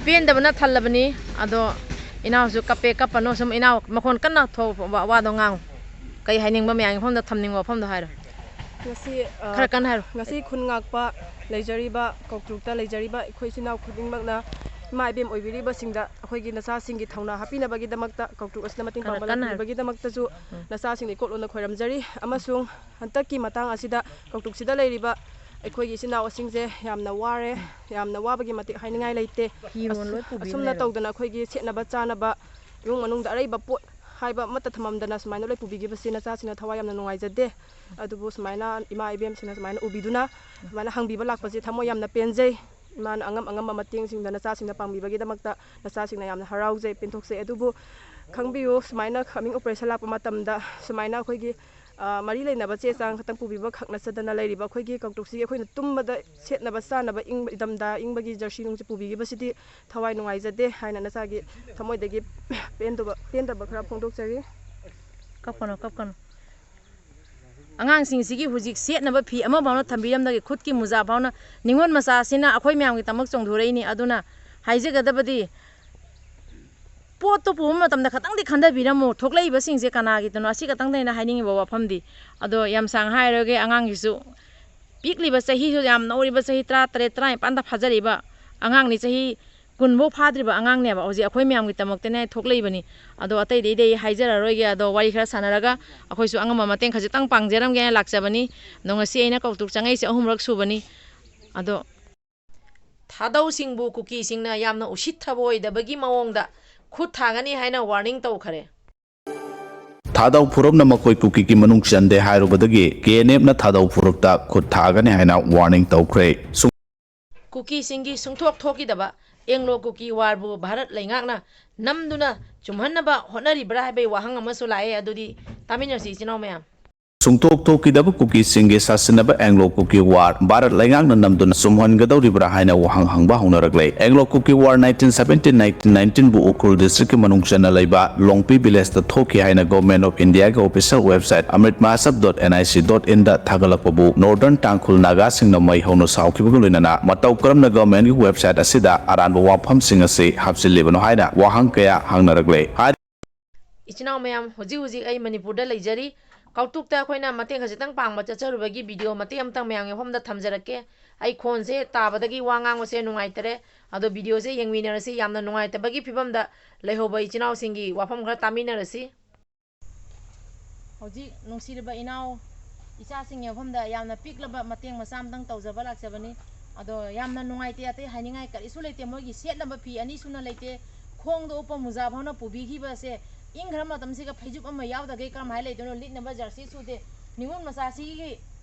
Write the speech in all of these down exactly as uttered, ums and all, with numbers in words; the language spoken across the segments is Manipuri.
ꯄꯦꯟꯗꯕꯅ ꯊꯜꯂꯕꯅꯤ꯫ ꯑꯗꯣ ꯏꯅꯥꯎꯁꯨ ꯀꯞꯄꯦ, ꯀꯞꯄꯅꯣ ꯁꯨꯝ, ꯏꯅꯥꯎ ꯃꯈꯣꯟ ꯀꯟꯅ ꯊꯣꯛ-, ꯋꯥ-, ꯋꯥꯗꯣ ꯉꯥꯡꯉꯨ꯫ ꯀꯩ ꯍꯥꯏꯅꯤꯡꯕ, ꯃꯌꯥꯝꯒꯤ ꯃꯐꯝꯗ ꯊꯝꯅꯤꯡꯕ ꯋꯥꯐꯝꯗꯣ ꯍꯥꯏꯔꯣ꯫ ꯉꯁꯤ, ꯑ, ꯈꯔ ꯀꯟꯅ ꯍꯥꯏꯔꯣ꯫ ꯉꯁꯤ ꯈꯨꯟ ꯉꯥꯛꯄ ꯂꯩꯖꯔꯤꯕ, ꯀꯧꯇ꯭ꯔꯨꯛꯇ ꯂꯩꯖꯔꯤꯕ ꯑꯩꯈꯣꯏ ꯏꯆꯤꯟ ꯏꯅꯥꯎ ꯈꯨꯗꯤꯡꯃꯛꯅ ꯏꯃꯥ ꯏꯕꯦꯝ ꯑꯣꯏꯕꯤꯔꯤꯕꯁꯤꯡꯗ ꯑꯩꯈꯣꯏꯒꯤ ꯅꯆꯥꯁꯤꯡꯒꯤ ꯊꯧꯅꯥ ꯍꯥꯞꯄꯤꯅꯕꯒꯤꯗꯃꯛꯇ, ꯀꯧꯇ꯭ꯔꯨꯛ ꯑꯁꯤꯗ ꯃꯇꯦꯡ ꯈꯔ ꯄꯥꯡꯕ ꯀꯟꯅ ꯍꯥꯏꯔꯣ꯫ ꯂꯥꯛꯄꯤꯕꯒꯤꯗꯃꯛꯇꯁꯨ ꯎꯝ꯫ ꯅꯆꯥꯁꯤꯡꯗ ꯏꯀꯣꯛꯂꯣꯟꯅ ꯈꯣꯏꯔꯝꯖꯔꯤ꯫ ꯑꯃꯁꯨꯡ ꯍꯟꯗꯛꯀꯤ ꯃꯇꯥꯡ ꯑꯁꯤꯗ ꯀꯧꯇ꯭ꯔꯨꯛꯁꯤꯗ ꯂꯩꯔꯤꯕ ꯑꯩꯈꯣꯏꯒꯤ ꯏꯆꯤꯟ ꯏꯅꯥꯎꯁꯤꯡꯁꯦ ꯌꯥꯝꯅ ꯋꯥꯔꯦ, ꯌꯥꯝꯅ ꯋꯥꯕꯒꯤ ꯃꯇꯤꯛ ꯍꯥꯏꯅꯤꯡꯉꯥꯏ ꯂꯩꯇꯦ꯫ ꯐꯤꯔꯣꯜ ꯑꯁ-, ꯂꯣꯏ ꯄꯨꯕꯤꯔ ꯑꯁꯨꯝꯅ ꯂꯩꯔꯕ? ꯇꯧꯗꯅ ꯑꯩꯈꯣꯏꯒꯤ ꯁꯦꯠꯅꯕ ꯆꯥꯅꯕ, ꯏꯃꯨꯡ ꯃꯅꯨꯡꯗ ꯑꯔꯩꯕ ꯄꯣꯠ ꯍꯥꯏꯕ ꯑꯃꯠꯇ ꯊꯝꯃꯝꯗꯅ ꯁꯨꯃꯥꯏꯅ ꯂꯣꯏ ꯄꯨꯕꯤꯈꯤꯕꯁꯤ ꯅꯆꯥꯁꯤꯡꯅ ꯊꯋꯥꯏ ꯌꯥꯝꯅ ꯅꯨꯡꯉꯥꯏꯖꯗꯦ꯫ ꯑꯗꯨꯕꯨ ꯁꯨꯃꯥꯏꯅ ꯏꯃꯥ ꯏꯕꯦꯝꯁꯤꯡꯅ ꯁꯨꯃꯥꯏꯅ ꯎꯕꯤꯗꯨꯅ ꯁꯨꯃꯥꯏꯅ ꯍꯪꯕꯤꯕ ꯂꯥꯛꯄꯁꯦ ꯊꯃꯣꯏ ꯌꯥꯝꯅ ꯄꯦꯟꯖꯩ꯫ ꯏꯃꯥꯅ ꯑꯉꯝ ꯑꯉꯝꯕ ꯃꯇꯦꯡꯁꯤꯡꯗ ꯅꯆꯥꯁꯤꯡꯗ ꯄꯥꯡꯕꯤꯕꯒꯤꯗꯃꯛꯇ ꯅꯆꯥꯁꯤꯡꯅ ꯌꯥꯝꯅ ꯍꯔꯥꯎꯖꯩ, ꯄꯦꯟꯊꯣꯛꯆꯩ꯫ ꯑꯗꯨꯕꯨ ꯈꯪꯕꯤꯌꯨ, ꯁꯨꯃꯥꯏꯅ coming operation ꯂꯥꯛꯄ ꯃꯇꯝꯗ ꯁꯨꯃꯥꯏꯅ ꯑꯩꯈꯣꯏꯒꯤ, ꯑ, ꯃꯔꯤ ꯂꯩꯅꯕ ꯆꯦ ꯆꯥꯡ ꯈꯛꯇꯪ ꯄꯨꯕꯤꯕ ꯈꯛ ꯅꯠꯆꯗꯅ ꯂꯩꯔꯤꯕ ꯑꯩꯈꯣꯏꯒꯤ ꯀꯧꯇ꯭ꯔꯨꯛꯁꯤꯒꯤ ꯑꯩꯈꯣꯏꯅ ꯇꯨꯝꯕꯗ ꯁꯦꯠꯅꯕ ꯆꯥꯅꯕ ꯏꯪꯕ ꯏꯪꯊꯝꯊꯥ ꯏꯪꯕꯒꯤ ꯖꯔꯁꯤ ꯅꯨꯡꯁꯤ ꯄꯨꯕꯤꯈꯤꯕꯁꯤꯗꯤ ꯊꯋꯥꯏ ꯅꯨꯡꯉꯥꯏꯖꯗꯦ ꯍꯥꯏꯅ ꯅꯆꯥꯒꯤ ꯊꯃꯣꯏꯗꯒꯤ ꯄꯦꯟꯗꯕ, ꯄꯦꯟꯗꯕ ꯈꯔ ꯐꯣꯡꯗꯣꯛꯆꯔꯤ꯫ ꯀꯞꯀꯅꯨ, ꯀꯞꯀꯅꯨ꯫ ꯑꯉꯥꯡꯁꯤꯡꯁꯤꯒꯤ ꯍꯧꯖꯤꯛ ꯁꯦꯠꯅꯕ ꯐꯤ ꯑꯃꯐꯥꯎꯅ ꯊꯝꯕꯤꯔꯝꯗꯒꯦ, ꯈꯨꯠꯀꯤ ꯃꯨꯖꯥ ꯐꯥꯎꯅ꯫ ꯅꯤꯉꯣꯜ ꯃꯆꯥꯁꯤꯅ ꯑꯩꯈꯣꯏ ꯃꯌꯥꯝꯒꯤꯗꯃꯛ ꯆꯣꯡꯊꯣꯔꯛꯏꯅꯤ꯫ ꯑꯗꯨꯅ ꯍꯥꯏꯖꯒꯗꯕꯗꯤ, ꯄꯣꯠꯇꯣ ꯄꯨꯕ ꯃꯇꯝꯗ ꯈꯇꯪꯗꯤ ꯈꯟꯊꯕꯤꯔꯝꯃꯨ꯫ ꯊꯣꯛꯂꯛꯏꯕꯁꯤꯡꯁꯦ ꯀꯅꯥꯒꯤꯗꯅꯣ? ꯑꯁꯤ ꯈꯛꯇꯪꯗ ꯑꯩꯅ ꯍꯥꯏꯅꯤꯡꯉꯤꯕ ꯋꯥꯐꯝꯗꯤ꯫ ꯑꯗꯣ ꯌꯥꯝ ꯁꯥꯡ ꯍꯥꯏꯔꯣꯏꯒꯦ, ꯑꯉꯥꯡꯒꯤꯁꯨ ꯄꯤꯛꯂꯤꯕ ꯆꯍꯤꯁꯨ ꯌꯥꯝ ꯅꯧꯔꯤꯕ, ꯆꯍꯤ ꯇꯔꯥꯇꯔꯦꯠ, ꯇꯔꯥꯅꯤꯄꯥꯟꯗ ꯐꯥꯖꯔꯤꯕ ꯑꯉꯥꯡꯅꯤ, ꯆꯍꯤ ꯀꯨꯟꯐꯧ ꯐꯥꯗ꯭ꯔꯤꯕ ꯑꯉꯥꯡꯅꯦꯕ꯫ ꯍꯧꯖꯤꯛ ꯑꯩꯈꯣꯏ ꯃꯌꯥꯝꯒꯤꯗꯃꯛꯇꯅꯦ ꯊꯣꯛꯂꯛꯏꯕꯅꯤ꯫ ꯑꯗꯣ ꯑꯇꯩꯗꯩꯗꯤ ꯑꯩ ꯍꯥꯏꯖꯔꯔꯣꯏꯒꯦ꯫ ꯑꯗꯣ ꯋꯥꯔꯤ ꯈꯔ ꯁꯥꯟꯅꯔꯒ ꯑꯩꯈꯣꯏꯁꯨ ꯑꯉꯝꯕ ꯃꯇꯦꯡ ꯈꯖꯤꯛꯇꯪ ꯄꯥꯡꯖꯔꯝꯒꯦ ꯍꯥꯏꯅ ꯂꯥꯛꯆꯕꯅꯤ꯫ ꯑꯗꯣ ꯉꯁꯤ ꯑꯩꯅ ꯀꯧꯇ꯭ꯔꯨꯛ ꯆꯪꯉꯛꯏꯁꯦ ꯑꯍꯨꯝꯔꯛ ꯁꯨꯕꯅꯤ꯫ ꯑꯗꯣ ꯊꯥꯗꯧꯁꯤꯡꯕꯨ ꯀꯨꯀꯤꯁꯤꯡꯅ ꯌꯥꯝꯅ ꯎꯁꯤꯠ ꯊꯑꯣꯏꯗꯕꯒꯤ ꯃꯑꯣꯡꯗ ꯈꯨꯠ ꯊꯥꯒꯅꯤ ꯍꯥꯏꯅ warning ꯇꯧꯈꯔꯦ꯫ ꯊꯥꯗꯧ ꯐꯨꯔꯨꯞꯅ ꯃꯈꯣꯏ ꯀꯨꯀꯤꯒꯤ ꯃꯅꯨꯡ ꯆꯟꯗꯦ ꯍꯥꯏꯔꯨꯕꯗꯒꯤ ꯀꯦ ꯑꯦꯟ ꯑꯦꯐꯅ ꯊꯥꯗꯧ ꯐꯨꯔꯨꯞꯇ ꯈꯨꯠ ꯊꯥꯒꯅꯤ ꯍꯥꯏꯅ warning ꯇꯧꯈ꯭ꯔꯦ꯫ ꯁꯨꯡ- ꯀꯨꯀꯤꯁꯤꯡꯒꯤ ꯁꯨꯡꯊꯣꯛ ꯊꯣꯛꯈꯤꯗꯕ ꯑꯦꯡꯂꯣ ꯀꯨꯀꯤ ꯋꯥꯔꯕꯨ ꯚꯥꯔꯠ ꯂꯩꯉꯥꯛꯅ ꯅꯝꯗꯨꯅ ꯆꯨꯝꯍꯟꯅꯕ ꯍꯣꯠꯅꯔꯤꯕ꯭ꯔꯥ ꯍꯥꯏꯕꯒꯤ ꯋꯥꯍꯪ ꯑꯃꯁꯨ ꯂꯥꯛꯑꯦ꯫ ꯑꯗꯨꯗꯤ ꯇꯥꯃꯤꯟꯅꯁꯤ, ꯏꯆꯤꯟ ꯏꯅꯥꯎ ꯃꯌꯥꯝ꯫ ꯁꯨꯡꯊꯣꯛ ꯊꯣꯛꯈꯤꯗꯕ ꯀꯨꯀꯤꯁꯤꯡꯒꯤ ꯁꯥꯁꯤꯟꯅꯕ ꯑꯦꯡꯂꯣ ꯀꯨꯀꯤ ꯋꯥꯔ ꯚꯥꯔꯠ ꯂꯩꯉꯥꯛꯅ ꯅꯝꯗꯨꯅ ꯁꯨꯝꯍꯟꯒꯗꯧꯔꯤꯕ꯭ꯔꯥ ꯍꯥꯏꯅ ꯋꯥꯍꯪ ꯍꯪꯕ ꯍꯧꯅꯔꯛꯂꯦ꯫ Anglo Kuki war nineteen seventeen nineteen nineteenꯕꯨ ꯎꯈ꯭ꯔꯨꯜ districtꯀꯤ ꯃꯅꯨꯡ ꯆꯟꯅ ꯂꯩꯕ ꯂꯣꯡꯄꯤ villageꯇ ꯊꯣꯛꯈꯤ ꯍꯥꯏꯅ Government of Indiaꯒꯤ official website amritmahasab dot nic dot inꯗ ꯊꯥꯒꯠꯂꯛꯄꯕꯨ Northern ꯇꯥꯡꯈꯨꯜ ꯅꯥꯒꯥꯁꯤꯡꯅ ꯃꯩ ꯍꯧꯅ ꯁꯥꯎꯈꯤꯕꯒ ꯂꯣꯏꯅꯅ ꯃꯇꯧ ꯀꯔꯝꯅ governmentꯀꯤ website ꯑꯁꯤꯗ ꯑꯔꯥꯟꯕ ꯋꯥꯐꯝꯁꯤꯡ ꯑꯁꯤ ꯍꯥꯞꯆꯤꯜꯂꯤꯕꯅꯣ ꯍꯥꯏꯅ ꯋꯥꯍꯪ ꯀꯌꯥ ꯍꯪꯅꯔꯛꯂꯦ꯫ ꯏꯆꯤꯟ ꯏꯅꯥꯎ ꯃꯌꯥꯝ, ꯍꯧꯖꯤꯛ ꯍꯧꯖꯤꯛ ꯑꯩ ꯃꯅꯤꯄꯨꯔꯗ ꯂꯩꯖꯔꯤ꯫ ꯀꯧꯇꯨꯛꯇ ꯑꯩꯈꯣꯏꯅ ꯃꯇꯦꯡ ꯈꯖꯤꯛꯇꯪ ꯄꯥꯡꯕ ꯆꯠꯆꯔꯨꯕꯒꯤ video ꯃꯇꯦꯛ ꯑꯃꯇꯪ ꯃꯌꯥꯝꯒꯤ ꯃꯐꯝꯗ ꯊꯝꯖꯔꯛꯀꯦ꯫ ꯑꯩ ꯈꯣꯟꯁꯦ ꯇꯥꯕꯗꯒꯤ ꯋꯥ ꯉꯥꯡꯕꯁꯦ ꯅꯨꯡꯉꯥꯏꯇꯔꯦ, ꯑꯗꯣ videoꯁꯦ ꯌꯦꯡꯃꯤꯟꯅꯔꯁꯤ꯫ ꯌꯥꯝꯅ ꯅꯨꯡꯉꯥꯏꯇꯕꯒꯤ ꯐꯤꯕꯝꯗ ꯂꯩꯍꯧꯕ ꯏꯆꯤꯟ ꯏꯅꯥꯎꯁꯤꯡꯒꯤ ꯋꯥꯐꯝ ꯈꯔ ꯇꯥꯃꯤꯟꯅꯔꯁꯤ꯫ ꯍꯧꯖꯤꯛ ꯅꯨꯡꯁꯤꯔꯕ ꯏꯅꯥꯎ ꯏꯆꯥꯁꯤꯡꯒꯤ ꯃꯐꯝꯗ ꯌꯥꯝꯅ ꯄꯤꯛꯂꯕ ꯃꯇꯦꯡ ꯃꯆꯥ ꯑꯃꯇꯪ ꯇꯧꯖꯕ ꯂꯥꯛꯆꯕꯅꯤ꯫ ꯑꯗꯣ ꯌꯥꯝꯅ ꯅꯨꯡꯉꯥꯏꯇꯦ, ꯑꯇꯩ ꯍꯥꯏꯅꯤꯡꯉꯥꯏ ꯀꯔꯤꯁꯨ ꯂꯩꯇꯦ꯫ ꯃꯣꯏꯒꯤ ꯁꯦꯠꯅꯕ ꯐꯤ ꯑꯅꯤ ꯁꯨꯅ ꯂꯩꯇꯦ, ꯈꯣꯡꯗ ꯎꯞꯄ ꯃꯨꯖꯥ ꯐꯥꯎꯅ ꯄꯨꯕꯤꯈꯤꯕꯁꯦ꯫ ꯏꯪꯈ꯭ꯔ ꯃꯇꯝꯁꯤꯒ ꯐꯩꯖꯨꯞ ꯑꯃ ꯌꯥꯎꯗꯒꯩ ꯀꯔꯝꯍꯥꯏꯅ ꯂꯩꯗꯣꯏꯅꯣ? ꯂꯤꯠꯅꯕ ꯖꯔꯁꯤ ꯁꯨꯗꯦ꯫ ꯅꯤꯉꯣꯜ ꯃꯆꯥꯁꯤꯒꯤ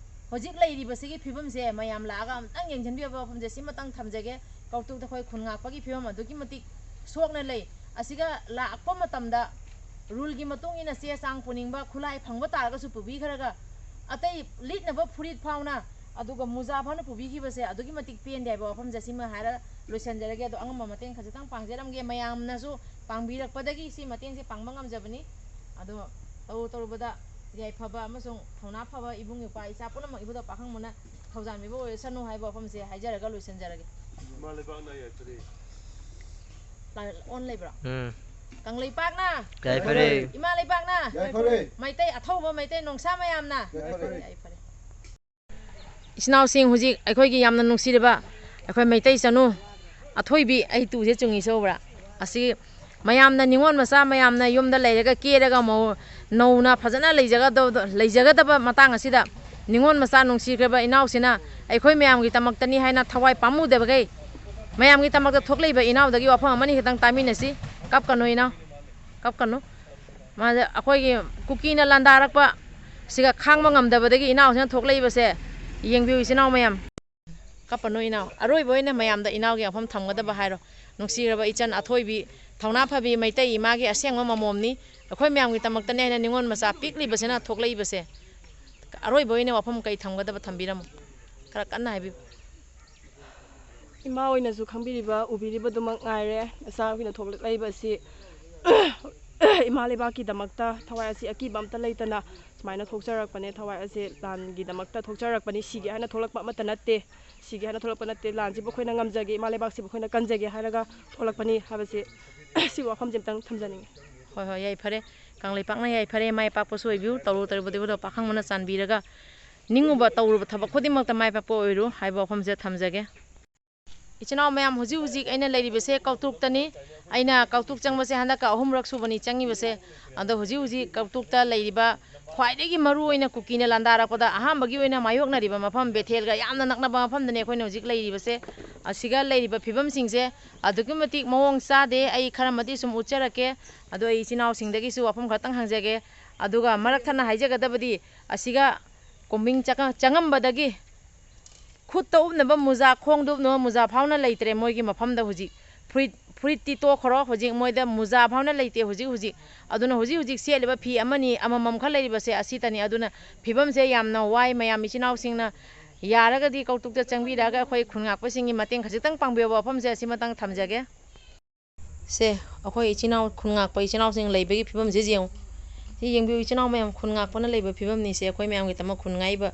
ꯍꯧꯖꯤꯛ ꯂꯩꯔꯤꯕꯁꯤꯒꯤ ꯐꯤꯕꯝꯁꯦ ꯃꯌꯥꯝ ꯂꯥꯛꯑꯒ ꯑꯃꯨꯛꯇꯪ ꯌꯦꯡꯁꯤꯟꯕꯤꯌꯣ꯫ ꯋꯥꯐꯝꯁꯦ ꯁꯤꯃꯇꯪ ꯊꯝꯖꯒꯦ꯫ ꯀꯧꯇꯨꯛꯇ ꯑꯩꯈꯣꯏ ꯈꯨꯟ ꯉꯥꯛꯄꯒꯤ ꯐꯤꯕꯝ ꯑꯗꯨꯛꯀꯤ ꯃꯇꯤꯛ ꯁꯣꯛꯅ ꯂꯩ꯫ ꯑꯁꯤꯒ ꯂꯥꯛꯄ ꯃꯇꯝꯗ ruleꯒꯤ ꯃꯇꯨꯡ ꯏꯟꯅ ꯆꯦ ꯆꯥꯡ ꯄꯨꯅꯤꯡꯕ, ꯈꯨꯠꯂꯥꯏ ꯐꯪꯕ ꯇꯥꯔꯒꯁꯨ ꯄꯨꯕꯤꯈ꯭ꯔꯒ, ꯑꯇꯩ ꯂꯤꯠꯅꯕ ꯐꯨꯔꯤꯠ ꯐꯥꯎꯅ, ꯑꯗꯨꯒ ꯃꯨꯖꯥ ꯐꯥꯎꯅ ꯄꯨꯕꯤꯈꯤꯕꯁꯦ ꯑꯗꯨꯛꯀꯤ ꯃꯇꯤꯛ ꯄꯦꯟꯗꯦ ꯍꯥꯏꯕ ꯋꯥꯐꯝꯁꯦ ꯁꯤꯃ ꯍꯥꯏꯔ ꯂꯣꯏꯁꯤꯟꯖꯔꯒꯦ꯫ ꯑꯗꯣ ꯑꯉꯝꯕ ꯃꯇꯦꯡ ꯈꯖꯤꯛꯇꯪ ꯄꯥꯡꯖꯔꯝꯒꯦ꯫ ꯃꯌꯥꯝꯅꯁꯨ ꯄꯥꯡꯕꯤꯔꯛꯄꯗꯒꯤ ꯁꯤ ꯃꯇꯦꯡꯁꯦ ꯄꯥꯡꯕ ꯉꯝꯖꯕꯅꯤ꯫ ꯑꯗꯣ ꯇꯧꯔꯨ ꯇꯧꯔꯨꯕꯗ ꯌꯥꯏꯐꯕ ꯑꯃꯁꯨꯡ ꯊꯧꯅꯥ ꯐꯕ ꯏꯕꯨꯡ ꯏꯄ꯭ꯋꯥ ꯏꯆꯥ ꯄꯨꯝꯅꯃꯛ ꯏꯕꯨꯙꯧ ꯄꯥꯈꯪꯕꯅ ꯊꯧꯖꯥꯟꯕꯤꯕ ꯑꯣꯏꯔꯁꯅꯨ ꯍꯥꯏꯕ ꯋꯥꯐꯝꯁꯦ ꯍꯥꯏꯖꯔꯒ ꯂꯣꯏꯁꯤꯟꯖꯔꯒꯦ꯫ ꯏꯃꯥ ꯂꯩꯕꯥꯛꯅ ꯌꯥꯏꯐꯔꯦ꯫ ꯂꯥ-, on ꯂꯩꯕ꯭ꯔꯣ? ꯎꯝ꯫ ꯀꯪꯂꯩꯄꯥꯛꯅ ꯌꯥꯏꯐꯔꯦ꯫ ꯏꯃꯥ ꯂꯩꯕꯥꯛꯅ ꯌꯥꯏꯐꯔꯦ꯫ ꯃꯩꯇꯩ ꯑꯊꯧꯕ ꯃꯩꯇꯩ ꯅꯣꯡꯁꯥ ꯃꯌꯥꯝꯅ ꯌꯥꯏꯐꯔꯦ꯫ ꯌꯥꯏꯐꯔꯦ꯫ ꯏꯆꯤꯟ ꯏꯅꯥꯎꯁꯤꯡ, ꯍꯧꯖꯤꯛ ꯑꯩꯈꯣꯏꯒꯤ ꯌꯥꯝꯅ ꯅꯨꯡꯁꯤꯔꯕ ꯑꯩꯈꯣꯏ ꯃꯩꯇꯩ ꯆꯅꯨ ꯑꯊꯣꯏꯕꯤ, ꯑꯩ ꯇꯨꯁꯦ ꯆꯨꯡꯉꯤꯁꯦ ꯎꯕ꯭ꯔꯥ? ꯑꯁꯤ ꯃꯌꯥꯝꯅ ꯅꯤꯉꯣꯜ ꯃꯆꯥ ꯃꯌꯥꯝꯅ ꯌꯨꯝꯗ ꯂꯩꯔꯒ ꯀꯦꯔꯒ ꯃꯧ-, ꯅꯧꯅ ꯐꯖꯅ ꯂꯩꯖꯒꯗꯕ, ꯂꯩꯖꯒꯗꯕ ꯃꯇꯥꯡ ꯑꯁꯤꯗ ꯅꯤꯉꯣꯜ ꯃꯆꯥ ꯅꯨꯡꯁꯤꯈ꯭ꯔꯕ ꯏꯅꯥꯎꯁꯤꯅ ꯑꯩꯈꯣꯏ ꯃꯌꯥꯝꯒꯤꯗꯃꯛꯇꯅꯤ ꯍꯥꯏꯅ ꯊꯋꯥꯏ ꯄꯥꯝꯃꯨꯗꯕꯈꯩ ꯃꯌꯥꯝꯒꯤꯗꯃꯛꯇ ꯊꯣꯛꯂꯛꯏꯕ ꯏꯅꯥꯎꯗꯒꯤ ꯋꯥꯐꯝ ꯑꯃꯅꯤ ꯈꯛꯇꯪ ꯇꯥꯃꯤꯟꯅꯁꯤ꯫ ꯀꯞꯀꯅꯨ ꯏꯅꯥꯎ, ꯀꯞꯀꯅꯨ꯫ ꯃꯥꯁꯦ ꯑꯩꯈꯣꯏꯒꯤ ꯀꯨꯀꯤꯅ ꯂꯥꯟꯗꯥꯔꯛꯄ ꯁꯤꯒ ꯈꯥꯡꯕ ꯉꯝꯗꯕꯗꯒꯤ ꯏꯅꯥꯎꯁꯤꯅ ꯊꯣꯛꯂꯛꯏꯕꯁꯦ ꯌꯦꯡꯕꯤꯌꯨ ꯏꯆꯤꯟ ꯏꯅꯥꯎ ꯃꯌꯥꯝ꯫ ꯀꯞꯄꯅꯨ ꯏꯅꯥꯎ꯫ ꯑꯔꯣꯏꯕ ꯑꯣꯏꯅ ꯃꯌꯥꯝꯗ ꯏꯅꯥꯎꯒꯤ ꯋꯥꯐꯝ ꯊꯝꯒꯗꯕ ꯍꯥꯏꯔꯣ꯫ ꯅꯨꯡꯁꯤꯔꯕ ꯏꯆꯟ ꯑꯊꯣꯏꯕꯤ, ꯊꯧꯅꯥ ꯐꯕꯤ ꯃꯩꯇꯩ ꯏꯃꯥꯒꯤ ꯑꯁꯦꯡꯕ ꯃꯃꯣꯝꯅꯤ꯫ ꯑꯩꯈꯣꯏ ꯃꯌꯥꯝꯒꯤꯗꯃꯛꯇꯅꯦ ꯍꯥꯏꯅ ꯅꯤꯉꯣꯜ ꯃꯆꯥ ꯄꯤꯛꯂꯤꯕꯁꯤꯅ ꯊꯣꯛꯂꯛꯏꯕꯁꯦ꯫ ꯑꯔꯣꯏꯕ ꯑꯣꯏꯅ ꯋꯥꯐꯝ ꯀꯩ ꯊꯝꯒꯗꯕ ꯊꯝꯕꯤꯔꯝꯃꯨ, ꯈꯔ ꯀꯟꯅ ꯍꯥꯏꯕꯤꯌꯨ꯫ ꯏꯃꯥ ꯑꯣꯏꯅꯁꯨ ꯈꯪꯕꯤꯔꯤꯕ, ꯎꯕꯤꯔꯤꯕ ꯑꯗꯨꯃꯛ ꯉꯥꯏꯔꯦ꯫ ꯅꯆꯥ ꯑꯩꯈꯣꯏꯅ ꯊꯣꯛꯂꯛꯂꯛꯏꯕ ꯑꯁꯤ ꯏꯃꯥ ꯂꯩꯕꯥꯛꯀꯤꯗꯃꯛꯇ ꯊꯋꯥꯏ ꯑꯁꯤ ꯑꯀꯤꯕ ꯑꯝꯇ ꯂꯩꯇꯅ ꯁꯨꯃꯥꯏꯅ ꯊꯣꯛꯆꯔꯛꯄꯅꯦ꯫ ꯊꯋꯥꯏ ꯑꯁꯤ ꯂꯥꯟꯒꯤꯗꯃꯛꯇ ꯊꯣꯛꯆꯔꯛꯄꯅꯤ, ꯁꯤꯒꯦ ꯍꯥꯏꯅ ꯊꯣꯛꯂꯛꯄ ꯑꯃꯠꯇ ꯅꯠꯇꯦ꯫ ꯁꯤꯒꯦ ꯍꯥꯏꯅ ꯊꯣꯛꯂꯛꯄ ꯅꯠꯇꯦ꯫ ꯂꯥꯟꯁꯤꯕꯨ ꯑꯩꯈꯣꯏꯅ ꯉꯝꯖꯒꯦ, ꯏꯃꯥ ꯂꯩꯕꯥꯛꯁꯤꯕꯨ ꯑꯩꯈꯣꯏꯅ ꯀꯟꯖꯒꯦ ꯍꯥꯏꯔꯒ ꯊꯣꯛꯂꯛꯄꯅꯤ ꯍꯥꯏꯕꯁꯤ ꯁꯤ ꯋꯥꯐꯝꯁꯤ ꯑꯝꯇꯪ ꯊꯝꯖꯅꯤꯡꯉꯤ꯫ ꯍꯣꯏ, ꯍꯣꯏ, ꯌꯥꯏꯐꯔꯦ꯫ ꯀꯪꯂꯩꯄꯥꯛꯅ ꯌꯥꯏꯐꯔꯦ, ꯃꯥꯏ ꯄꯥꯛꯄꯁꯨ ꯑꯣꯏꯕꯤꯌꯨ꯫ ꯇꯧꯔꯨ ꯇꯧꯔꯨꯕꯗꯨꯕꯨꯗꯣ ꯄꯥꯈꯪꯕꯅ ꯆꯥꯟꯕꯤꯔꯒ ꯅꯤꯡꯉꯨꯕ ꯇꯧꯔꯨꯕ ꯊꯕꯛ ꯈꯨꯗꯤꯡꯃꯛꯇ ꯃꯥꯏ ꯄꯥꯛꯄ ꯑꯣꯏꯔꯨ ꯍꯥꯏꯕ ꯋꯥꯐꯝꯁꯦ ꯊꯝꯖꯒꯦ꯫ ꯏꯆꯤꯟ ꯏꯅꯥꯎ ꯃꯌꯥꯝ, ꯍꯧꯖꯤꯛ ꯍꯧꯖꯤꯛ ꯑꯩꯅ ꯂꯩꯔꯤꯕꯁꯦ ꯀꯧꯇ꯭ꯔꯨꯛꯇꯅꯤ꯫ ꯑꯩꯅ ꯀꯧꯇ꯭ꯔꯨꯛ ꯆꯪꯕꯁꯦ ꯍꯟꯗꯛꯀ ꯑꯍꯨꯝꯔꯛ ꯁꯨꯕꯅꯤ ꯆꯪꯉꯤꯕꯁꯦ꯫ ꯑꯗꯣ ꯍꯧꯖꯤꯛ ꯍꯧꯖꯤꯛ ꯀꯧꯇ꯭ꯔꯨꯛꯇ ꯂꯩꯔꯤꯕ ꯈ꯭ꯋꯥꯏꯗꯒꯤ ꯃꯔꯨ ꯑꯣꯏꯅ ꯀꯨꯀꯤꯅ ꯂꯥꯟꯗꯥꯔꯛꯄꯗ ꯑꯍꯥꯟꯕꯒꯤ ꯑꯣꯏꯅ ꯃꯥꯌꯣꯛꯅꯔꯤꯕ ꯃꯐꯝ, ꯕꯦꯊꯦꯜꯒ ꯌꯥꯝꯅ ꯅꯛꯅꯕ ꯃꯐꯝꯗꯅꯦ ꯑꯩꯈꯣꯏꯅ ꯍꯧꯖꯤꯛ ꯂꯩꯔꯤꯕꯁꯦ꯫ ꯑꯁꯤꯒ ꯂꯩꯔꯤꯕ ꯐꯤꯕꯝꯁꯤꯡꯁꯦ ꯑꯗꯨꯛꯀꯤ ꯃꯇꯤꯛ ꯃꯑꯣꯡ ꯆꯥꯗꯦ꯫ ꯑꯩ ꯈꯔꯃꯗꯤ ꯁꯨꯝ ꯎꯠꯆꯔꯛꯀꯦ꯫ ꯑꯗꯣ ꯑꯩ ꯏꯆꯤꯟ ꯏꯅꯥꯎꯁꯤꯡꯗꯒꯤꯁꯨ ꯋꯥꯐꯝ ꯈꯔꯇꯪ ꯍꯪꯖꯒꯦ꯫ ꯑꯗꯨꯒ ꯃꯔꯛ ꯊꯠꯅ ꯍꯥꯏꯖꯒꯗꯕꯗꯤ, ꯑꯁꯤꯒ ꯀꯣꯝꯕꯤꯡ ꯆꯪꯉ-, ꯆꯪꯉꯝꯕꯗꯒꯤ ꯈꯨꯠꯇ ꯎꯞꯅꯕ ꯃꯨꯖꯥ, ꯈꯣꯡꯗ ꯎꯞꯅꯕ ꯃꯨꯖꯥ ꯐꯥꯎꯅ ꯂꯩꯇ꯭ꯔꯦ ꯃꯣꯏꯒꯤ ꯃꯐꯝꯗ ꯍꯧꯖꯤꯛ꯫ ꯐꯨꯔꯤꯠ, ꯐꯨꯔꯤꯠꯇꯤ ꯇꯣꯛꯈ꯭ꯔꯣ, ꯍꯧꯖꯤꯛ ꯃꯣꯏꯗ ꯃꯨꯖꯥ ꯐꯥꯎꯅ ꯂꯩꯇꯦ ꯍꯧꯖꯤꯛ ꯍꯧꯖꯤꯛ꯫ ꯑꯗꯨꯅ ꯍꯧꯖꯤꯛ ꯍꯧꯖꯤꯛ ꯁꯦꯠꯂꯤꯕ ꯐꯤ ꯑꯃꯅꯤ ꯑꯃꯃꯝ ꯈꯛ ꯂꯩꯔꯤꯕꯁꯦ ꯑꯁꯤꯇꯅꯤ꯫ ꯑꯗꯨꯅ ꯐꯤꯕꯝꯁꯦ ꯌꯥꯝꯅ ꯋꯥꯏ꯫ ꯃꯌꯥꯝ ꯏꯆꯤꯟ ꯏꯅꯥꯎꯁꯤꯡꯅ ꯌꯥꯔꯒꯗꯤ ꯀꯧꯇ꯭ꯔꯨꯛꯇ ꯆꯪꯕꯤꯔꯛꯑꯒ ꯑꯩꯈꯣꯏ ꯈꯨꯟ ꯉꯥꯛꯄꯁꯤꯡꯒꯤ ꯃꯇꯦꯡ ꯈꯖꯤꯛꯇꯪ ꯄꯥꯡꯕꯤꯌꯣꯕ ꯋꯥꯐꯝꯁꯦ ꯑꯁꯤꯃꯇꯪ ꯊꯝꯖꯒꯦ꯫ ꯁꯦ, ꯑꯩꯈꯣꯏ ꯏꯆꯤꯟ ꯏꯅꯥꯎ, ꯈꯨꯟ ꯉꯥꯛꯄ ꯏꯆꯤꯟ ꯏꯅꯥꯎꯁꯤꯡ ꯂꯩꯕꯒꯤ ꯐꯤꯕꯝꯁꯦ ꯌꯦꯡꯉꯨ꯫ ꯁꯤ ꯌꯦꯡꯕꯤꯌꯨ, ꯏꯆꯤꯟ ꯏꯅꯥꯎ ꯃꯌꯥꯝ, ꯈꯨꯟ ꯉꯥꯛꯄꯅ ꯂꯩꯕ ꯐꯤꯕꯝꯅꯤꯁꯦ꯫ ꯑꯩꯈꯣꯏ ꯃꯌꯥꯝꯒꯤꯗꯃꯛ ꯈꯨꯟ ꯉꯥꯛꯏꯕ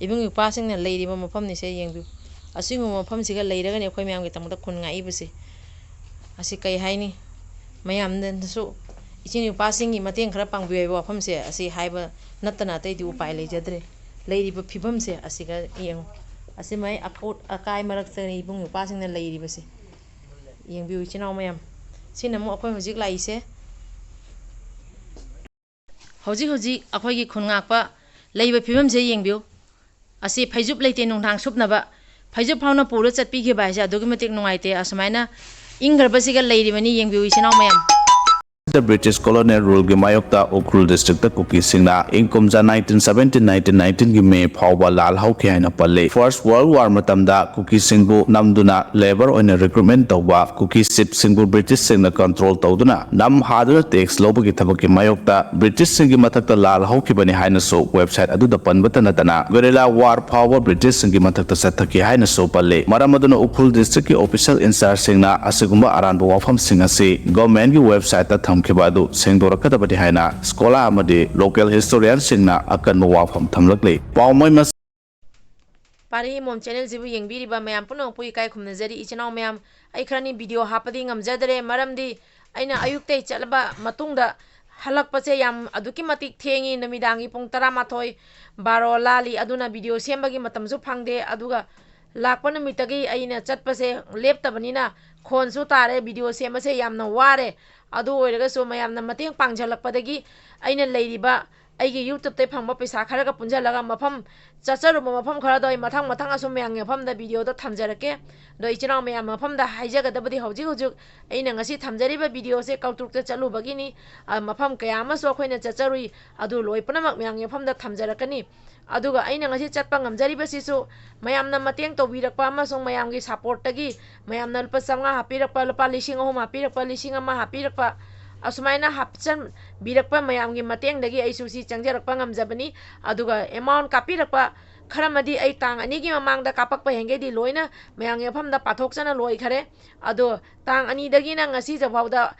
ꯏꯕꯨꯡ ꯏꯄ꯭ꯋꯥꯁꯤꯡꯅ ꯂꯩꯔꯤꯕ ꯃꯐꯝꯅꯤꯁꯦ ꯌꯦꯡꯕꯤꯌꯨ꯫ ꯑꯁꯤꯒꯨꯝꯕ ꯃꯐꯝꯁꯤꯒ ꯂꯩꯔꯒꯅꯤ ꯑꯩꯈꯣꯏ ꯃꯌꯥꯝꯒꯤꯗꯃꯛꯇ ꯈꯨꯟ ꯉꯥꯛꯏꯕꯁꯦ꯫ ꯑꯁꯤ ꯀꯩ ꯍꯥꯏꯅꯤ? ꯃꯌꯥꯝꯅꯁꯨ ꯏꯆꯤꯟ ꯏꯄ꯭ꯋꯥꯁꯤꯡꯒꯤ ꯃꯇꯦꯡ ꯈꯔ ꯄꯥꯡꯕꯤꯌꯨ ꯍꯥꯏꯕ ꯋꯥꯐꯝꯁꯦ ꯑꯁꯤ ꯍꯥꯏꯕ ꯅꯠꯇꯅ ꯑꯇꯩꯗꯤ ꯎꯄꯥꯏ ꯂꯩꯖꯗ꯭ꯔꯦ꯫ ꯂꯩꯔꯤꯕ ꯐꯤꯕꯝꯁꯦ ꯑꯁꯤꯒ ꯌꯦꯡꯉꯨ꯫ ꯑꯁꯤ ꯃꯥꯏ ꯑꯀꯣꯠ ꯑꯀꯥꯏ ꯃꯔꯛꯇ ꯏꯕꯨꯡ ꯏꯄ꯭ꯋꯥꯁꯤꯡꯅ ꯂꯩꯔꯤꯕꯁꯦ꯫ ꯌꯦꯡꯕꯤꯌꯨ ꯏꯆꯤꯟ ꯏꯅꯥꯎ ꯃꯌꯥꯝ꯫ ꯁꯤꯅ ꯑꯃꯨꯛ ꯑꯩꯈꯣꯏ ꯍꯧꯖꯤꯛ ꯂꯥꯛꯏꯁꯦ꯫ ꯍꯧꯖꯤꯛ ꯍꯧꯖꯤꯛ ꯑꯩꯈꯣꯏꯒꯤ ꯈꯨꯟ ꯉꯥꯛꯄ ꯂꯩꯕ ꯐꯤꯕꯝꯁꯦ ꯌꯦꯡꯕꯤꯌꯨ꯫ ꯑꯁꯤ ꯐꯩꯖꯨꯞ ꯂꯩꯇꯦ ꯅꯨꯡꯗꯥꯡ ꯁꯨꯞꯅꯕ꯫ ꯐꯩꯖꯨꯞ ꯐꯥꯎꯅ ꯄꯨꯔ ꯆꯠꯄꯤꯈꯤꯕ ꯍꯥꯏꯁꯦ ꯑꯗꯨꯛꯀꯤ ꯃꯇꯤꯛ ꯅꯨꯡꯉꯥꯏꯇꯦ꯫ ꯑꯁꯨꯃꯥꯏꯅ ꯏꯪꯈ꯭ꯔꯕꯁꯤꯒ ꯂꯩꯔꯤꯕꯅꯤ꯫ ꯌꯦꯡꯕꯤꯌꯨ ꯏꯆꯤꯟ ꯏꯅꯥꯎ ꯃꯌꯥꯝ꯫ British colonial ruleꯒꯤ ꯃꯥꯌꯣꯛꯇ ꯎꯈ꯭ꯔꯨꯜ districtꯇ ꯀꯨꯀꯤꯁꯤꯡꯅ ꯏꯪ ꯀꯨꯝꯖꯥ nineteen seventeen, nineteen nineteenꯒꯤ May ꯐꯥꯎꯕ ꯂꯥꯜꯍꯧꯈꯤ ꯍꯥꯏꯅ ꯄꯜꯂꯤ꯫ First World War ꯃꯇꯝꯗ ꯀꯨꯀꯤꯁꯤꯡꯕꯨ ꯅꯝꯗꯨꯅ labour ꯑꯣꯏꯅ recruitment ꯇꯧꯕ ꯀꯨꯀꯤ chiefꯁꯤꯡꯕꯨ Britishꯁꯤꯡꯅ control ꯇꯧꯗꯨꯅ ꯅꯝ ꯍꯥꯗꯨꯅ tax ꯂꯧꯕꯒꯤ ꯊꯕꯛꯀꯤ ꯃꯥꯌꯣꯛꯇ Britishꯁꯤꯡꯒꯤ ꯃꯊꯛꯇ ꯂꯥꯜꯍꯧꯈꯤꯕꯅꯤ ꯍꯥꯏꯅꯁꯨ website ꯑꯗꯨꯗ ꯄꯟꯕꯇ ꯅꯠꯇꯅ guerrilla war ꯐꯥꯎꯕ Britishꯁꯤꯡꯒꯤ ꯃꯊꯛꯇ ꯆꯠꯊꯈꯤ ꯍꯥꯏꯅꯁꯨ ꯄꯜꯂꯤ꯫ ꯃꯔꯝ ꯑꯗꯨꯅ ꯎꯈ꯭ꯔꯨꯜ districtꯀꯤ official in chargeꯁꯤꯡꯅ ꯑꯁꯤꯒꯨꯝꯕ ꯑꯔꯥꯟꯕ ꯋꯥꯐꯝꯁꯤꯡ ꯑꯁꯤ governmentꯀꯤ websiteꯇ ꯊꯝꯈꯤꯕ ꯑꯗꯨ ꯁꯦꯡꯗꯣꯔꯛꯀꯗꯕꯅꯤ ꯍꯥꯏꯅ scholar ꯑꯃꯗꯤ local historianꯁꯤꯡꯅ ꯑꯀꯟꯕ ꯋꯥꯐꯝ ꯊꯝꯂꯛꯂꯤ꯫ ꯄꯥꯎꯃꯩ ꯃꯁ- ꯄꯥꯔꯤ ꯃꯣꯝ channelꯁꯤꯕꯨ ꯌꯦꯡꯕꯤꯔꯤꯕ ꯃꯌꯥꯝ ꯄꯨꯝꯅꯃꯛꯄꯨ ꯏꯀꯥꯏ ꯈꯨꯝꯅꯖꯔꯤ꯫ ꯏꯆꯤꯟ ꯏꯅꯥꯎ ꯃꯌꯥꯝ, ꯑꯩ ꯈꯔꯅꯤ video ꯍꯥꯞꯄꯗꯤ ꯉꯝꯖꯗ꯭ꯔꯦ, ꯃꯔꯝꯗꯤ ꯑꯩꯅ ꯑꯌꯨꯛꯇꯩ ꯆꯠꯂꯕ ꯃꯇꯨꯡꯗ ꯍꯜꯂꯛꯄꯁꯦ ꯌꯥꯝ ꯑꯗꯨꯛꯀꯤ ꯃꯇꯤꯛ ꯊꯦꯡꯉꯤ꯫ ꯅꯨꯃꯤꯗꯥꯡꯒꯤ ꯄꯨꯡ ꯇꯔꯥꯃꯥꯊꯣꯏ, ꯕꯥꯔꯣ ꯂꯥꯜꯂꯤ꯫ ꯑꯗꯨꯅ video ꯁꯦꯝꯕꯒꯤ ꯃꯇꯝꯁꯨ ꯐꯪꯗꯦ꯫ ꯑꯗꯨꯒ ꯂꯥꯛꯄ ꯅꯨꯃꯤꯠꯇꯒꯤ ꯑꯩꯅ ꯆꯠꯄꯁꯦ ꯂꯦꯞꯇꯕꯅꯤꯅ ꯈꯣꯟꯁꯨ ꯇꯥꯔꯦ꯫ Video ꯁꯦꯝꯕꯁꯦ ꯌꯥꯝꯅ ꯋꯥꯔꯦ꯫ ꯑꯗꯨ ꯑꯣꯏꯔꯒꯁꯨ ꯃꯌꯥꯝꯅ ꯃꯇꯦꯡ ꯄꯥꯡꯁꯤꯜꯂꯛꯄꯗꯒꯤ ꯑꯩꯅ ꯂꯩꯔꯤꯕ ꯑꯩꯒꯤ YouTubeꯇꯩ ꯐꯪꯕ ꯄꯩꯁꯥ ꯈꯔꯒ ꯄꯨꯟꯁꯤꯜꯂꯒ ꯃꯐꯝ ꯆꯠꯆꯔꯨꯕ ꯃꯐꯝ ꯈꯔꯗꯣ ꯑꯩ ꯃꯊꯪ ꯃꯊꯪ ꯑꯁꯨꯝ ꯃꯌꯥꯝꯒꯤ ꯃꯐꯝꯗ videoꯗ ꯊꯝꯖꯔꯛꯀꯦ꯫ ꯑꯗꯣ ꯏꯆꯤꯟ ꯏꯅꯥꯎ ꯃꯌꯥꯝ, ꯃꯐꯝꯗ ꯍꯥꯏꯖꯒꯗꯕꯗꯤ ꯍꯧꯖꯤꯛ ꯍꯧꯖꯤꯛ ꯑꯩꯅ ꯉꯁꯤ ꯊꯝꯖꯔꯤꯕ videoꯁꯦ ꯀꯧꯇ꯭ꯔꯨꯛꯇ ꯆꯠꯂꯨꯕꯒꯤꯅꯤ꯫ ꯑ, ꯃꯐꯝ ꯀꯌꯥ ꯑꯃꯁꯨ ꯑꯩꯈꯣꯏꯅ ꯆꯠꯆꯔꯨꯏ꯫ ꯑꯗꯨ ꯂꯣꯏ ꯄꯨꯝꯅꯃꯛ ꯃꯌꯥꯝꯒꯤ ꯃꯐꯝꯗ ꯊꯝꯖꯔꯛꯀꯅꯤ꯫ ꯑꯗꯨꯒ ꯑꯩꯅ ꯉꯁꯤ ꯆꯠꯄ ꯉꯝꯖꯔꯤꯕꯁꯤꯁꯨ ꯃꯌꯥꯝꯅ ꯃꯇꯦꯡ ꯇꯧꯕꯤꯔꯛꯄ ꯑꯃꯁꯨꯡ ꯃꯌꯥꯝꯒꯤ supportꯇꯒꯤ ꯃꯌꯥꯝꯅ ꯂꯨꯄꯥ ꯆꯥꯝꯃꯉꯥ ꯍꯥꯞꯄꯤꯔꯛꯄ, ꯂꯨꯄꯥ ꯂꯤꯁꯤꯡ ꯑꯍꯨꯝ ꯍꯥꯞꯄꯤꯔꯛꯄ, ꯂꯤꯁꯤꯡ ꯑꯃ ꯍꯥꯞꯄꯤꯔꯛꯄ, ꯑꯁꯨꯃꯥꯏꯅ ꯍꯥꯞꯆꯤꯟꯕꯤꯔꯛꯄ ꯃꯌꯥꯝꯒꯤ ꯃꯇꯦꯡꯗꯒꯤ ꯑꯩꯁꯨ ꯁꯤ ꯆꯪꯖꯔꯛꯄ ꯉꯝꯖꯕꯅꯤ꯫ ꯑꯗꯨꯒ amount ꯀꯥꯞꯄꯤꯔꯛꯄ ꯈꯔꯃꯗꯤ ꯑꯩ ꯇꯥꯡ ꯑꯅꯤꯒꯤ ꯃꯃꯥꯡꯗ ꯀꯥꯞꯄꯛꯄ ꯍꯦꯟꯒꯩꯗꯤ ꯂꯣꯏꯅ ꯃꯌꯥꯝꯒꯤ ꯃꯐꯝꯗ ꯄꯥꯊꯣꯛꯆꯅ ꯂꯣꯏꯈꯔꯦ꯫ ꯑꯗꯣ ꯇꯥꯡ ꯑꯅꯤꯗꯒꯤꯅ ꯉꯁꯤ ꯐꯥꯎꯗ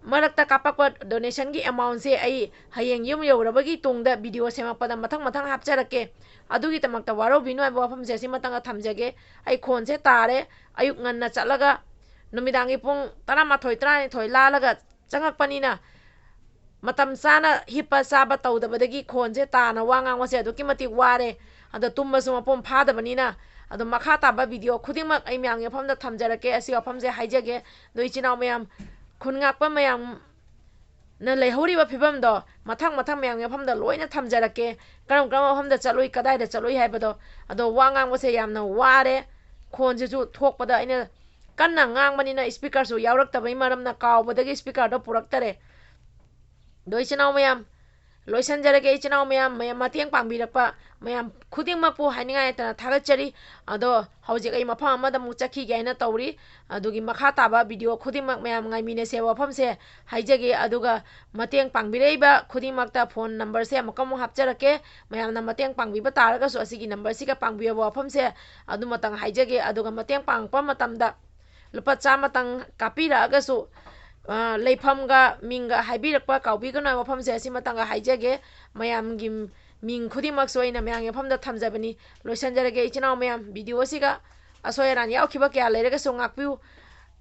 ꯃꯔꯛꯇ ꯀꯥꯞꯄꯛꯄ donationꯒꯤ amountꯁꯦ ꯑꯩ ꯍꯌꯦꯡ ꯌꯨꯝ ꯌꯧꯔꯕꯒꯤ ꯇꯨꯡꯗ video ꯁꯦꯝꯃꯛꯄꯗ ꯃꯊꯪ ꯃꯊꯪ ꯍꯥꯞꯆꯔꯛꯀꯦ꯫ ꯑꯗꯨꯒꯤꯗꯃꯛꯇ ꯋꯥꯔꯧꯕꯤꯅꯨ ꯍꯥꯏꯕ ꯋꯥꯐꯝꯁꯦ ꯑꯁꯤꯃꯇꯪꯒ ꯊꯝꯖꯒꯦ꯫ ꯑꯩ ꯈꯣꯟꯁꯦ ꯇꯥꯔꯦ꯫ ꯑꯌꯨꯛ ꯉꯟꯅ ꯆꯠꯂꯒ ꯅꯨꯃꯤꯗꯥꯡꯒꯤ ꯄꯨꯡ ꯇꯔꯥꯃꯥꯊꯣꯏ, ꯇꯔꯥꯅꯤꯊꯣꯏ ꯂꯥꯜꯂꯒ ꯆꯪꯉꯛꯄꯅꯤꯅ ꯃꯇꯝ ꯆꯥꯅ ꯍꯤꯞꯄ ꯆꯥꯕ ꯇꯧꯗꯕꯗꯒꯤ ꯈꯣꯟꯁꯦ ꯇꯥꯅ ꯋꯥ ꯉꯥꯡꯕꯁꯦ ꯑꯗꯨꯛꯀꯤ ꯃꯇꯤꯛ ꯋꯥꯔꯦ꯫ ꯑꯗꯣ ꯇꯨꯝꯕꯁꯨ ꯃꯄꯨꯡ ꯐꯥꯗꯕꯅꯤꯅ, ꯑꯗꯣ ꯃꯈꯥ ꯇꯥꯕ video ꯈꯨꯗꯤꯡꯃꯛ ꯑꯩ ꯃꯌꯥꯝꯒꯤ ꯃꯐꯝꯗ ꯊꯝꯖꯔꯛꯀꯦ꯫ ꯑꯁꯤ ꯋꯥꯐꯝꯁꯦ ꯍꯥꯏꯖꯒꯦ꯫ ꯑꯗꯣ ꯏꯆꯤꯟ ꯏꯅꯥꯎ ꯃꯌꯥꯝ, ꯈꯨꯟ ꯉꯥꯛꯄ ꯃꯌꯥꯝꯅ ꯂꯩꯍꯧꯔꯤꯕ ꯐꯤꯕꯝꯗꯣ ꯃꯊꯪ ꯃꯊꯪ ꯃꯌꯥꯝꯒꯤ ꯃꯐꯝꯗ ꯂꯣꯏꯅ ꯊꯝꯖꯔꯛꯀꯦ꯫ ꯀꯔꯝ ꯀꯔꯝꯕ ꯃꯐꯝꯗ ꯆꯠꯂꯨꯏ, ꯀꯗꯥꯏꯗ ꯆꯠꯂꯨꯏ ꯍꯥꯏꯕꯗꯣ꯫ ꯑꯗꯣ ꯋꯥ ꯉꯥꯡꯕꯁꯦ ꯌꯥꯝꯅ ꯋꯥꯔꯦ꯫ ꯈꯣꯟꯁꯤꯁꯨ ꯊꯣꯛꯄꯗ ꯑꯩꯅ ꯀꯟꯅ ꯉꯥꯡꯕꯅꯤꯅ speakerꯁꯨ ꯌꯥꯎꯔꯛꯇꯕꯩ ꯃꯔꯝꯅ ꯀꯥꯎꯕꯗꯒꯤ speakerꯗꯣ ꯄꯨꯔꯛꯇꯔꯦ꯫ ꯑꯗꯣ ꯏꯆꯤꯟ ꯏꯅꯥꯎ ꯃꯌꯥꯝ, ꯂꯣꯏꯁꯤꯟꯖꯔꯒꯦ꯫ ꯏꯆꯤꯟ ꯏꯅꯥꯎ ꯃꯌꯥꯝ, ꯃꯌꯥꯝ ꯃꯇꯦꯡ ꯄꯥꯡꯕꯤꯔꯛꯄ ꯃꯌꯥꯝ ꯈꯨꯗꯤꯡꯃꯛꯄꯨ ꯍꯥꯏꯅꯤꯡꯉꯥꯏ ꯂꯩꯇꯅ ꯊꯥꯒꯠꯆꯔꯤ꯫ ꯑꯗꯣ ꯍꯧꯖꯤꯛ ꯑꯩ ꯃꯐꯝ ꯑꯃꯗ ꯑꯃꯨꯛ ꯆꯠꯈꯤꯒꯦ ꯍꯥꯏꯅ ꯇꯧꯔꯤ꯫ ꯑꯗꯨꯒꯤ ꯃꯈꯥ ꯇꯥꯕ video ꯈꯨꯗꯤꯡꯃꯛ ꯃꯌꯥꯝ ꯉꯥꯏꯃꯤꯟꯅꯁꯦ ꯋꯥꯐꯝꯁꯦ ꯍꯥꯏꯖꯒꯦ꯫ ꯑꯗꯨꯒ ꯃꯇꯦꯡ ꯄꯥꯡꯕꯤꯔꯛꯏꯕ ꯈꯨꯗꯤꯡꯃꯛꯇ phone numberꯁꯦ ꯑꯃꯨꯛꯀ ꯑꯃꯨꯛ ꯍꯥꯞꯆꯔꯛꯀꯦ꯫ ꯃꯌꯥꯝꯅ ꯃꯇꯦꯡ ꯄꯥꯡꯕꯤꯕ ꯇꯥꯔꯒꯁꯨ ꯑꯁꯤꯒꯤ numberꯁꯤꯒ ꯄꯥꯡꯕꯤꯌꯣꯕ ꯋꯥꯐꯝꯁꯦ ꯑꯗꯨꯃꯇꯪ ꯍꯥꯏꯖꯒꯦ꯫ ꯑꯗꯨꯒ ꯃꯇꯦꯡ ꯄꯥꯡꯉꯛꯄ ꯃꯇꯝꯗ ꯂꯨꯄꯥ ꯆꯥꯝꯃꯇꯪ ꯀꯥꯞꯄꯤꯔꯛꯑꯒꯁꯨ, ꯑ, ꯂꯩꯐꯝꯒ ꯃꯤꯡꯒ ꯍꯥꯏꯕꯤꯔꯛꯄ ꯀꯥꯎꯕꯤꯒꯅꯨ ꯍꯥꯏꯕ ꯋꯥꯐꯝꯁꯦ ꯑꯁꯤꯃꯇꯪꯒ ꯍꯥꯏꯖꯒꯦ꯫ ꯃꯌꯥꯝꯒꯤ ꯃꯤꯡ ꯈꯨꯗꯤꯡꯃꯛꯁꯨ ꯑꯩꯅ ꯃꯌꯥꯝꯒꯤ ꯃꯐꯝꯗ ꯊꯝꯖꯕꯅꯤ꯫ ꯂꯣꯏꯁꯤꯟꯖꯔꯒꯦ ꯏꯆꯤꯟ ꯏꯅꯥꯎ ꯃꯌꯥꯝ, video ꯑꯁꯤꯒ ꯑꯁꯣꯏ ꯑꯔꯥꯟ ꯌꯥꯎꯈꯤꯕ ꯀꯌꯥ ꯂꯩꯔꯒꯁꯨ ꯉꯥꯛꯄꯤꯌꯨ꯫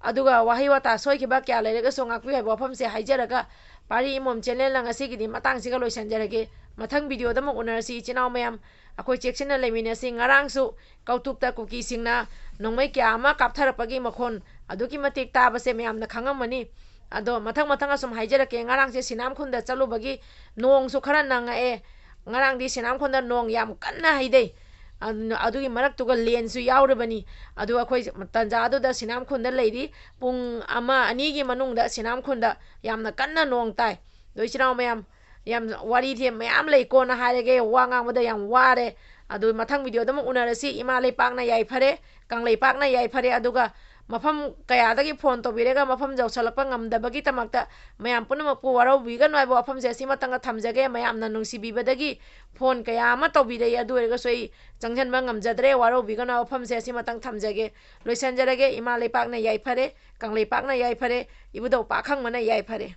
ꯑꯗꯨꯒ ꯋꯥꯍꯩ ꯋꯥꯇꯥ ꯁꯣꯏꯈꯤꯕ ꯀꯌꯥ ꯂꯩꯔꯒꯁꯨ ꯉꯥꯛꯄꯤꯌꯨ ꯍꯥꯏꯕ ꯋꯥꯐꯝꯁꯦ ꯍꯥꯏꯖꯔꯒ, ꯄꯥꯔꯤ ꯏꯃꯣꯝ channelꯅ ꯉꯁꯤꯒꯤꯗꯤ ꯃꯇꯥꯡꯁꯤꯒ ꯂꯣꯏꯁꯤꯟꯖꯔꯒꯦ꯫ ꯃꯊꯪ videoꯗ ꯑꯃꯨꯛ ꯎꯅꯔꯁꯤ ꯏꯆꯤꯟ ꯏꯅꯥꯎ ꯃꯌꯥꯝ꯫ ꯑꯩꯈꯣꯏ ꯆꯦꯛꯁꯤꯟꯅ ꯂꯩꯃꯤꯟꯅꯁꯤ꯫ ꯉꯔꯥꯡꯁꯨ ꯀꯧꯇꯨꯞꯇ ꯀꯨꯀꯤꯁꯤꯡꯅ ꯅꯣꯡꯃꯩ ꯀꯌꯥ ꯑꯃ ꯀꯥꯞꯊꯔꯛꯄꯒꯤ ꯃꯈꯣꯟ ꯑꯗꯨꯛꯀꯤ ꯃꯇꯤꯛ ꯇꯥꯕꯁꯦ ꯃꯌꯥꯝꯅ ꯈꯪꯉꯝꯃꯅꯤ꯫ ꯑꯗꯣ ꯃꯊꯪ ꯃꯊꯪ ꯑꯁꯨꯝ ꯍꯥꯏꯖꯔꯛꯀꯦ꯫ ꯉꯔꯥꯡꯁꯦ ꯁꯤꯅꯥꯝꯈꯣꯟꯗ ꯆꯠꯂꯨꯕꯒꯤ ꯅꯣꯡꯁꯨ ꯈꯔ ꯅꯪꯉꯛꯑꯦ꯫ ꯉꯔꯥꯡꯗꯤ ꯁꯤꯅꯥꯝꯈꯣꯟꯗ ꯅꯣꯡ ꯌꯥꯝ ꯀꯟꯅ ꯍꯩꯗꯩ꯫ ꯑꯗꯨꯅ, ꯑꯗꯨꯒꯤ ꯃꯔꯛꯇꯨꯒ ꯂꯦꯟꯁꯨ ꯌꯥꯎꯔꯤꯕꯅꯤ꯫ ꯑꯗꯨ ꯑꯩꯈꯣꯏ ꯇꯟꯖꯥꯗꯨꯗ ꯁꯤꯅꯥꯝꯈꯣꯟꯗ ꯂꯩꯔꯤ꯫ ꯄꯨꯡ ꯑꯃ ꯑꯅꯤꯒꯤ ꯃꯅꯨꯡꯗ ꯁꯤꯅꯥꯝꯈꯣꯟꯗ ꯌꯥꯝꯅ ꯀꯟꯅ ꯅꯣꯡ ꯇꯥꯏ꯫ ꯑꯗꯣ ꯏꯆꯤꯟ ꯏꯅꯥꯎ ꯃꯌꯥꯝ, ꯌꯥꯝ ꯋꯥꯔꯤꯁꯦ ꯃꯌꯥꯝ ꯂꯩ, ꯀꯣꯟꯅ ꯍꯥꯏꯔꯒꯦ, ꯋꯥ ꯉꯥꯡꯕꯗ ꯌꯥꯝ ꯋꯥꯔꯦ꯫ ꯑꯗꯨ ꯃꯊꯪ videoꯗ ꯑꯃꯨꯛ ꯎꯅꯔꯁꯤ꯫ ꯏꯃꯥ ꯂꯩꯄꯥꯛꯅ ꯌꯥꯏꯐꯔꯦ, ꯀꯪꯂꯩꯄꯥꯛꯅ ꯌꯥꯏꯐꯔꯦ꯫ ꯑꯗꯨꯒ ꯃꯐꯝ ꯀꯌꯥꯗꯒꯤ phone ꯇꯧꯕꯤꯔꯒ ꯃꯐꯝ ꯌꯧꯁꯜꯂꯛꯄ ꯉꯝꯗꯕꯒꯤꯗꯃꯛꯇ ꯃꯌꯥꯝ ꯄꯨꯝꯅꯃꯛꯄꯨ ꯋꯥꯔꯧꯕꯤꯒꯅꯨ ꯍꯥꯏꯕ ꯋꯥꯐꯝꯁꯦ ꯑꯁꯤꯃꯇꯪꯒ ꯊꯝꯖꯒꯦ꯫ ꯃꯌꯥꯝꯅ ꯅꯨꯡꯁꯤꯕꯤꯕꯗꯒꯤ phone ꯀꯌꯥ ꯑꯃ ꯇꯧꯕꯤꯔꯛꯏ꯫ ꯑꯗꯨ ꯑꯣꯏꯔꯒꯁꯨ ꯑꯩ ꯆꯪꯁꯤꯟꯕ ꯉꯝꯖꯗ꯭ꯔꯦ꯫ ꯋꯥꯔꯧꯕꯤꯒꯅꯨ ꯍꯥꯏꯕ ꯋꯥꯐꯝꯁꯦ ꯑꯁꯤꯃꯇꯪ ꯊꯝꯖꯒꯦ꯫ ꯂꯣꯏꯁꯤꯟꯖꯔꯒꯦ꯫ ꯏꯃꯥ ꯂꯩꯄꯥꯛꯅ ꯌꯥꯏꯐꯔꯦ, ꯀꯪꯂꯩꯄꯥꯛꯅ ꯌꯥꯏꯐꯔꯦ, ꯏꯕꯨꯙꯧ ꯄꯥꯛꯈꯪꯕꯅ ꯌꯥꯏꯐꯔꯦ꯫